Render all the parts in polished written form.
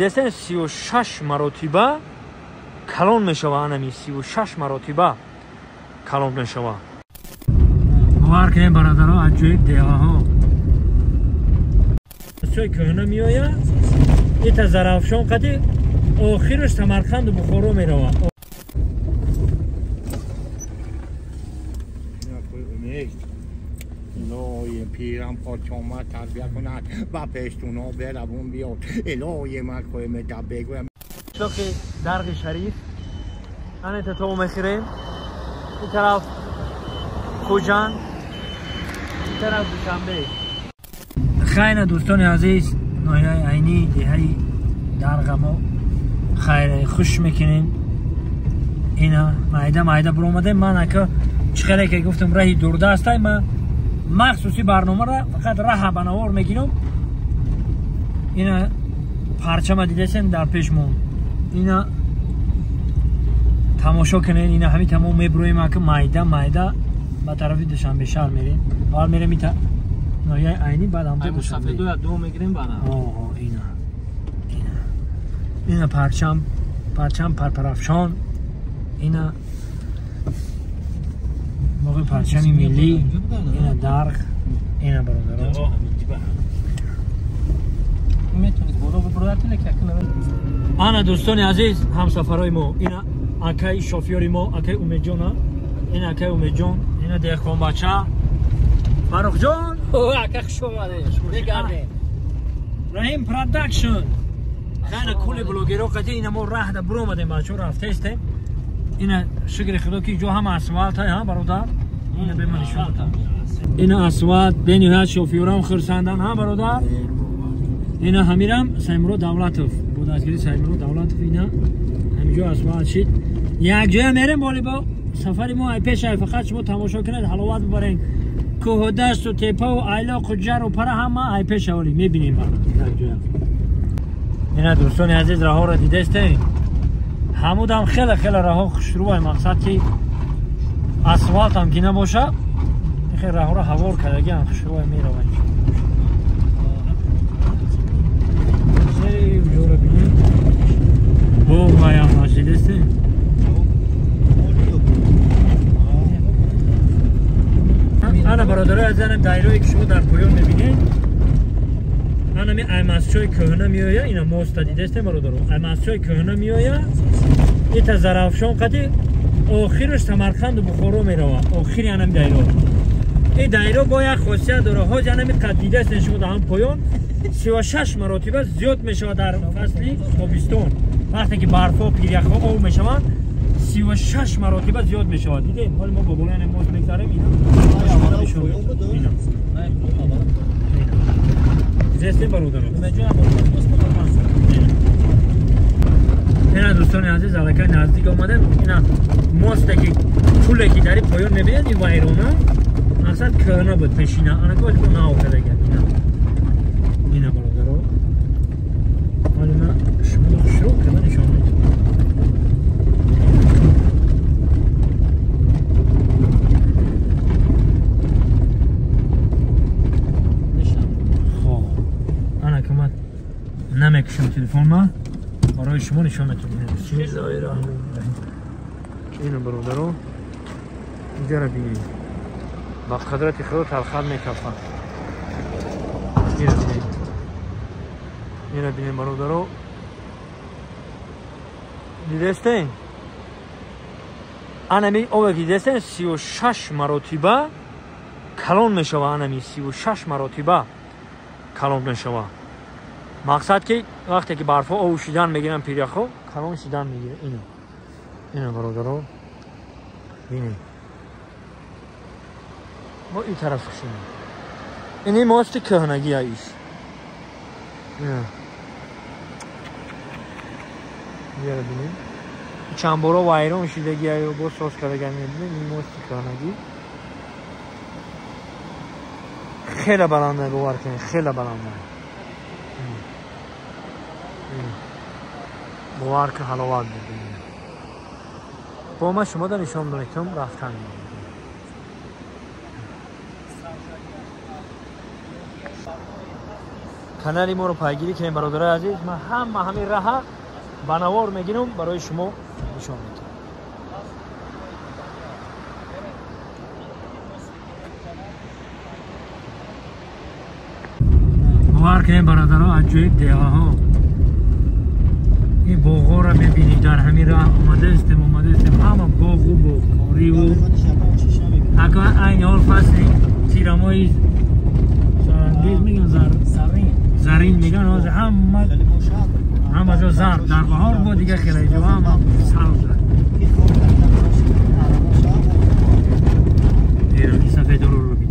Дидестен 36 маротиба калон мешава, анами 36 маротиба калон мешава. Бовар кунед бародаро, аҷоиб деҳаҳо. Сӯи кӯҳна меояд, ита Зарафшон қади охираш Самарқанду Бухоро меравад. الهی پیرم پاچامه تربیه کند و پشتونا بروون بیاد. الهی من خواهیم دب بگویم. شاخ درغ شریف انه تا میخیریم. این طرف خوجند، این طرف دوشنبه. خیر دوستان عزیز، ناحیه عینی دهه درغ ما خیر خوش میکنیم. اینا مایده مایده برآمده. من اکا چخیلی که گفتم راهی دوردست من مخصوصی برنامه را فقط ره به نوار میگیرم. اینا پرچم دیدسن در پیش ما، اینا تماشا کنین. اینا همین تمام میبرویم که مایده مایده به طرف دوشنبه شهر میریم. حال میریم ایتا ناحیه عینی، بعد هم دوشنبه دو دو میگیریم بالا. آه اینا اینا اینا پرچم پرچم پرپرافشان، اینا موقع پرچمی ملی، اینا درخ، اینا برادران. انا دوستان عزیز، همسفرای ما، اینا اکای شوفیوری ما، اکای امید جان، اینا اکای امید جان، اینا دهقان بچه فرخ جان. اکا خوش اومدید. رحیم production. خیلی کل بلوگرها قدی اینا ما راه ده برآمدیم بچه‌ها، رفته استیم. اینا شکر خدا که جو هم اسفالت های ها برادر. اینا به من نشون بده. اینا اسفالت بینیها شوفیورام خرسندن ها برادر. اینا همیرم سیمرو دولتوف بود، از گری سیمرو دولتوف. اینا همینجا اسفالت شد. یک جای میریم بالی با سفر ما ای پیش ای، فقط شما تماشا کنید، حلاوت ببرین. کوه دست و تپه و ایلاق و جر و پره همه ای پیش اولی میبینیم یک جای. اینا دوستان عزیز راه را دیدستین. همودم خیلی خیلی راه خوشروه، مقصد که اسفالت هم که نباشه خیلی راه را هوار کردگی هم خوشروه میروه. اونجا رو بینیم بوغ هم دیدستین. انا برادرای عزیزم، دایره که شما در پایان میبینید، انا می ایماسچوی کهنه میآید. اینا موست دیدستین برادران، ایماسچوی کهنه میآید. ایتا زرافشان قدی آخرش سمرقند و بخارا میرود. آخری انم دایره. این دایره با یک خاصیت داره. حاج انم قد دیدستین شما در هم پایان 36 مراتبه زیاد میشود در فصل تابستان. وقتی که برفا پیریخ‌ها آب میشوند 36 مراتبه زیاد میشود. دیدین حالا ما با بالای انم موست میگذریم. اینا اینا دیدستین برادران. اینا دوستان عزیز، علاقه نزدیک آمدن. اینا موست که پوله که در پایان میبینید این ویرانه اصلا کهنه بود پیشینه، انا که نه افتاده. اینا اینا برادرها، حالا من شما شروع کردن نشون میدم. خب انا که من نمیکشم تلفن ما برای شما نشون میدم. بسم الله الرحمن الرحیم. اینا برادرها اینجا را ببینید، با قدرت خدا تلخان میکفن. اینا ببینید برادرها، دیدستین انمی آب که دیدستین 36 مراتبه کلون میشوه. انمی 36 مراتبه کلون میشوه. مقصد که وقتی که برفا آب شدن میگیرن پیریخو کلون شدن میگیره. اینا اینا برادرها ببینید، ما این طرف شیم. اینی ماست کهنگی ایش. یه ببینیم چند بارا وایرون شدگی و با ساز کردگی میبینیم. این ماست کهنگی خیلی بلنده، باور کنید خیلی بلنده. باور که حلاوت ببینیم. با ما شما در نشان میتونم رفتن. Канали моро пайгирӣ кунем бародарои азиз. Ман ҳама ҳамин раҳа ба навор мегирам, барои шумо нишон медиҳам. Бовар кунем бародаро, аҷоиб деҳаҳо. Ин боғҳоро мебинӣ, дар ҳамин раҳ омадаистем, омадаистем, ҳама боғу боғкориву. Акун айни ҳол фасли тирамои зарангез меган, зарин меган, ҳозир ҳама ҳама ҷо зард, дар баҳор бо дига хеле ҷо ҳама сабз. Эрони сафедоро бибин.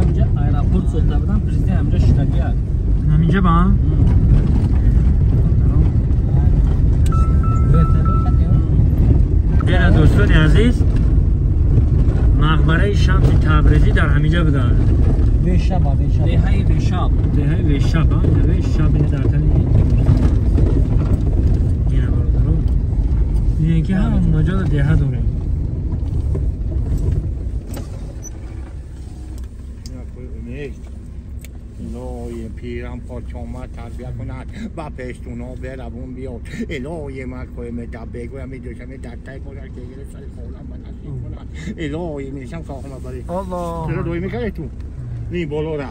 Инҷа аэропорт сохта будан, президент ҳамҷа шиштагия. Ҳаминҷа ба? Ина дӯстони азиз, мақбараи Шамси Табрезӣ дар ҳаминҷа будааст. Вешаб, вешаб. Деҳаи Вешаб. Деҳаи Вешаб, Вешаб ина дар тани ина бародарон. Бинед ки ҳама ҷо деҳа дорем. الهی پیرم پاچامه تربیه کند و پشتونا بروون بیاد. الهی من خواهیم در بگویم میدوشم در تای باشد که گره سر خالم و نصیب کند. الهی میشم خواهم بری. الله چرا دوی میکنی تو؟ نی بالا را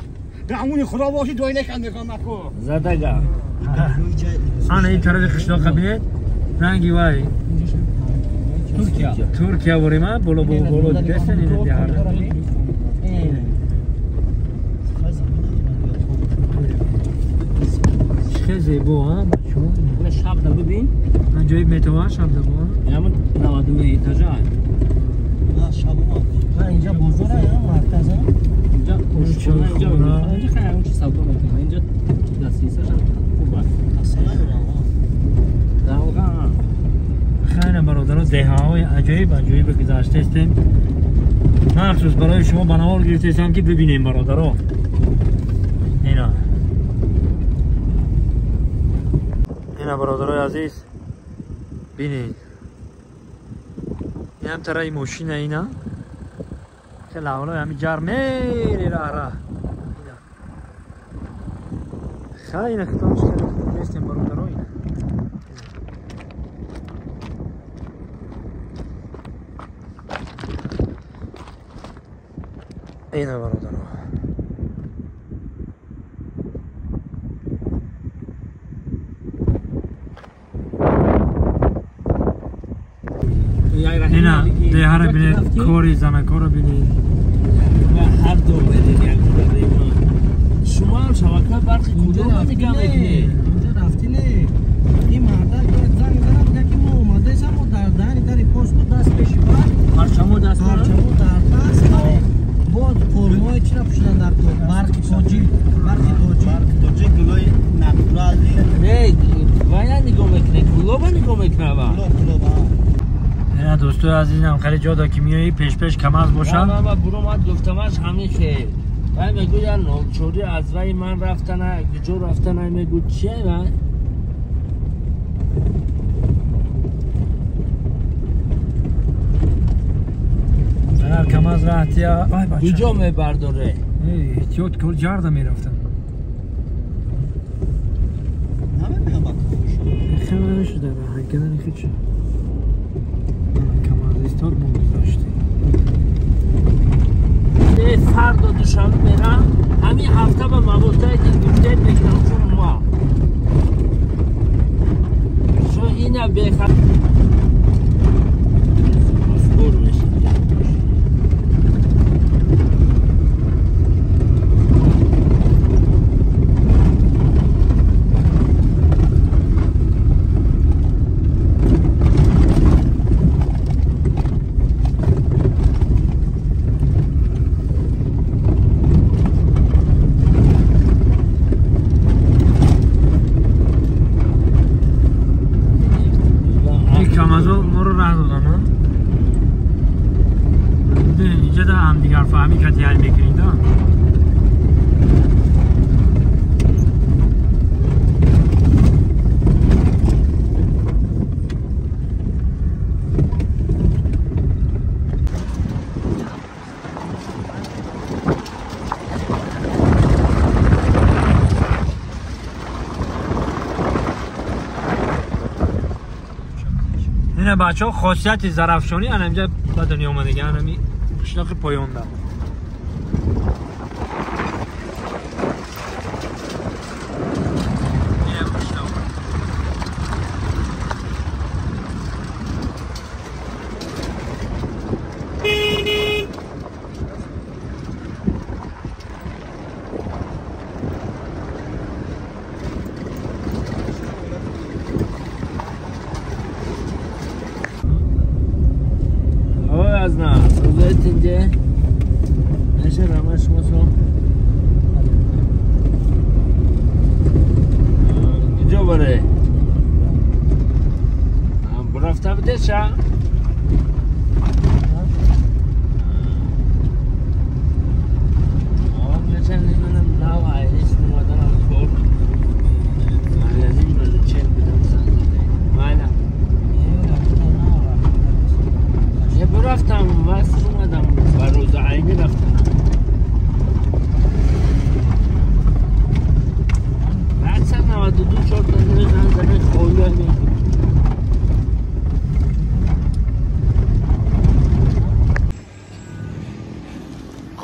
همون خدا باشی دوی نکن نکن مکو زدگا. آن این طرف قشلاق ببینید رنگی وای ترکیه ترکیه وریما بالا بالا دیدستن این دیار. خیلی زیبا ها بچه‌ها. اون شب دا ببین. عجایب میتوان شب دا با. یعنی 99 اتاژ. نه شب اومد. نه اینجا بازاره یا مرکزه؟ اینجا اینجا اینجا خیلی اون چیز سودا میکنه. اینجا دسترسیش خوب است. اصلا دقیقاً. خیلی برادران دهه‌های عجایب عجایب گذشته هستیم. مخصوص برای شما بنوار گرفتم که ببینیم برادران. اینا اینا برادرای عزیز بینید، این هم ترای ماشین اینا که لحالا همین جر میره راه راه. خیلی خطا خیلی خوب نیستیم برادرای. اینا اینا برادرای اینا ده رو بینید، کوری زنکا رو بینید. هر دو بدید شما هم شبکه برقی کجا رو نگاه میکنید؟ اونجا رفتی نه. این مردک باید زنگ زنم میگه که ما اومده ایسم و در دهنی در پست و دست پیشی بر پرچمو دست پرچمو در دست باز فرمای چی را پوشیدن در تو برقی تاجی برقی تاجی برقی تاجی گلوی ناتورال نه وای نگاه میکنه گلوب نگاه میکنه با گلوب نه دوستو عزیزم خیلی جا دا که میایی پیش پیش کم از باشم. نه من برومد گفتمش همین خیر. وای میگو یا نولچوری از وای من رفتن کجا رفتن میگو چیه وای هر کم از راحتیا وای بچه کجا میبرداره؟ احتیاط کن جرده میرفتم. نمی‌بینم با خیلی نشده راه کردن خیلی استاد ما گذاشتیم. فردا دوشنبه میرم همین هفته به مبادای که گفته میکنم چون ما چون اینه بخ پاسپور میشه. Ина бачаҳо хосияти зарафшонӣ ана инҷа ба дунё омадагӣ, анами қишлоқи поёнда.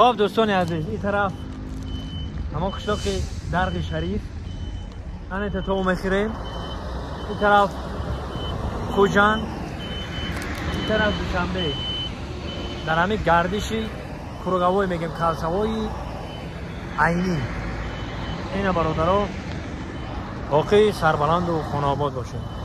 خب دوستان عزیز، این طرف همان قشلاق درغ شریف انا تا میخیریم، این طرف خوجند، این طرف دوشنبه. در همین گردشی کروگاوی میگیم، کلسوای عینی. اینا برادرها باقی سربلند و خانه آباد باشه.